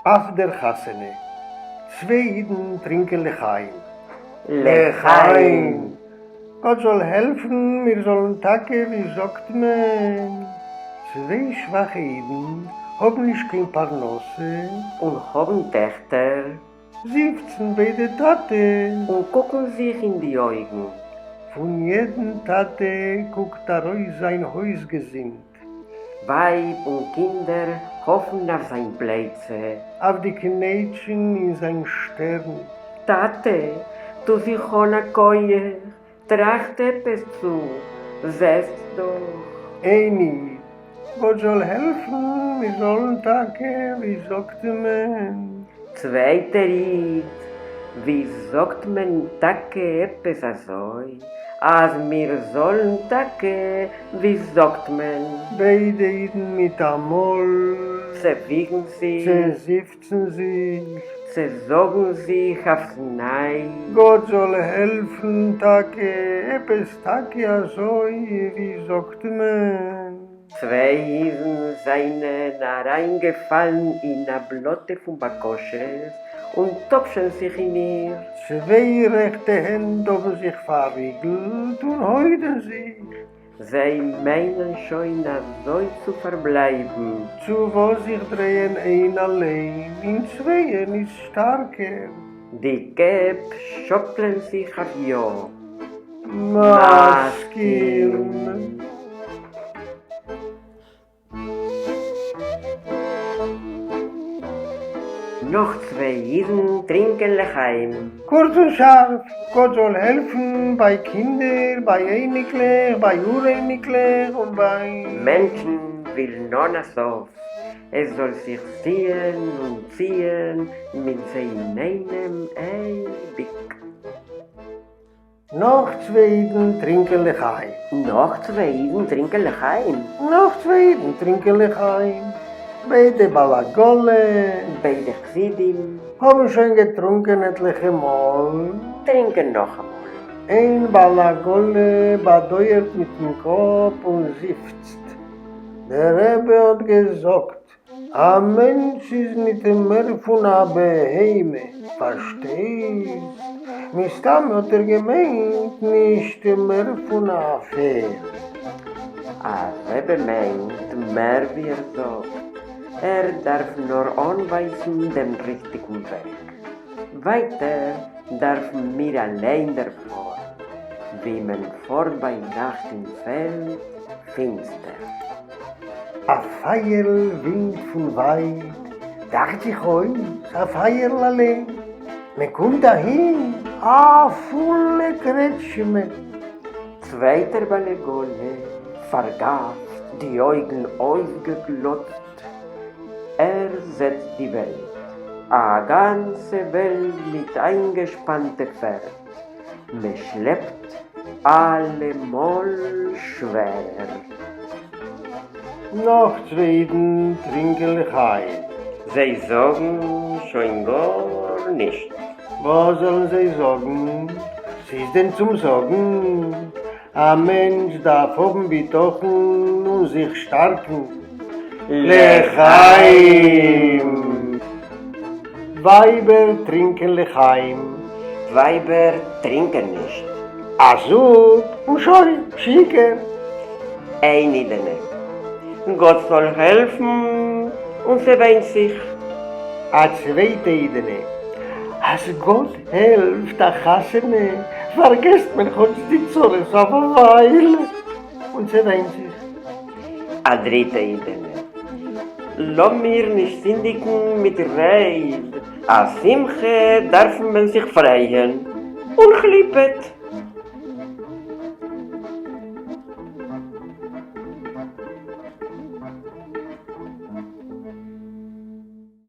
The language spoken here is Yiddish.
אויף דער חתונה. צוויי אידן טרינקען לחיים. לחיים! גאט זאל העלפן מיר זאלן טאקע, ווי זאגט מען, צוויי שוואכע אידן האבן נישט קיין פרנסה. און האבן טעכטער. זיפצן ביידע טאטע. און קוקן זיך אין די אויגן. פון יעדן טאטע קוקט ארויס זיין הויזגעזינד. ווייב און קינדער האפן אויף זיין פלייצע. אויף די קנייטשן אין זיין שטערן. טאטע, טו זיך אן א כח, טראכט עפעס צו, זעסט דאך. איין איד, גאט זאל העלפן מיר זאלן טאקע, ווי זאגט מען. צווייטער איד, ווי זאגט מען טאקע עפעס אזוי, אז מיר זאלן טאקע, ווי זאגט מען. ביידע אידן מיטאמאל. צעוויגן זיך. צעזיפצן זיך. צעזאגן זיך אויפ'ס ניי. גאט זאל העלפן טאקע עפעס טאקע אזוי ווי זאגט מען. צוויי אידן זענען אריינגעפאלן אין א בלאטע פון בקשות און טאפשען זיך אין איר. צוויי רעכטע הענט האבן זיך פארריגלט און הוידען זיך. זיי מיינען שוין אזוי צו פארבלייבן. צו וואס זיך דרייען איין אליין, אין צווייען איז שטארקער. די קעפ שאקלען זיך אויף יא. מסכים. נאך צוויי אידן טרינקען לחיים. קורץ און שארף, גאט זאל העלפן ביי קינדער, ביי אייניקלעך, ביי אור-אייניקלעך און ביי. מענטשן ווילן אן א סוף, עס זאל זיך ציען און ציען מיט זיי אינאיינעם אייביג. נאך צוויי אידן טרינקען לחיים. נאך צוויי אידן טרינקען לחיים. נאך צוויי אידן טרינקען לחיים. ביידע בעל עגלה. ביידע חסידים. האבן שוין געטרונקען עטליכע מאל. טרינקען נאכאמאל. איין בעל עגלה באדויערט מיטן קאפ און זיפצט. דער רבי האט געזאגט א מענטש איז ניט מער פון א בהמה, פארשטייסט? מסתמא האט ער געמיינט נישט מער פון א פערד. א רבי מיינט מער ווי ער זאגט, ער דארף נאר אנווייזן דעם ריכטיגן וועג. ווייטער דארפן מיר אליין דערפארן, ווי מען פארט ביינאכט אין פעלד פינסטער. אַ פֿײַערל ווינקט פֿון ווײַט, דאַכט זיך אויס, אַ פֿײַערל אַליין. מע קומט אַהין, אַ פֿולע קרעטשמע. צווייטער בעל-עגלה, פֿאַרגאַפֿט, די אויגן אויסגעגלאָצט, ער זעט די וועלט, אַ גאַנצע וועלט מיט אײַנגעשפּאַנטע פֿערד. מע שלעפּט אַלע מאָל שווערער. נאָך צוויי אידן טרינקען לחיים. זיי זאָגן שוין גאָרנישט. וואָס זאָלן זיי זאָגן? ס'איז דען צום זאָגן? אַ מענטש דאַרף האָבן בטחון און זיך שטאַרקן. לחיים! ווייבער טרינקען לחיים. ווייבער טרינקען נישט. א זופ און שוין, שיכור. איין אידענע. גאט זאל העלפן און ס'וויינט זיך. א צווייטע אידענע. אז גאט העלפט א חתונה פארגעסט מען כאטש די צרות אויף א ווייל. און צעוויינט זיך. א דריטע אידענע. לאמיר נישט זינדיגן מיט רייד, א שמחה דארף מען זיך פרייען, און כליפעט.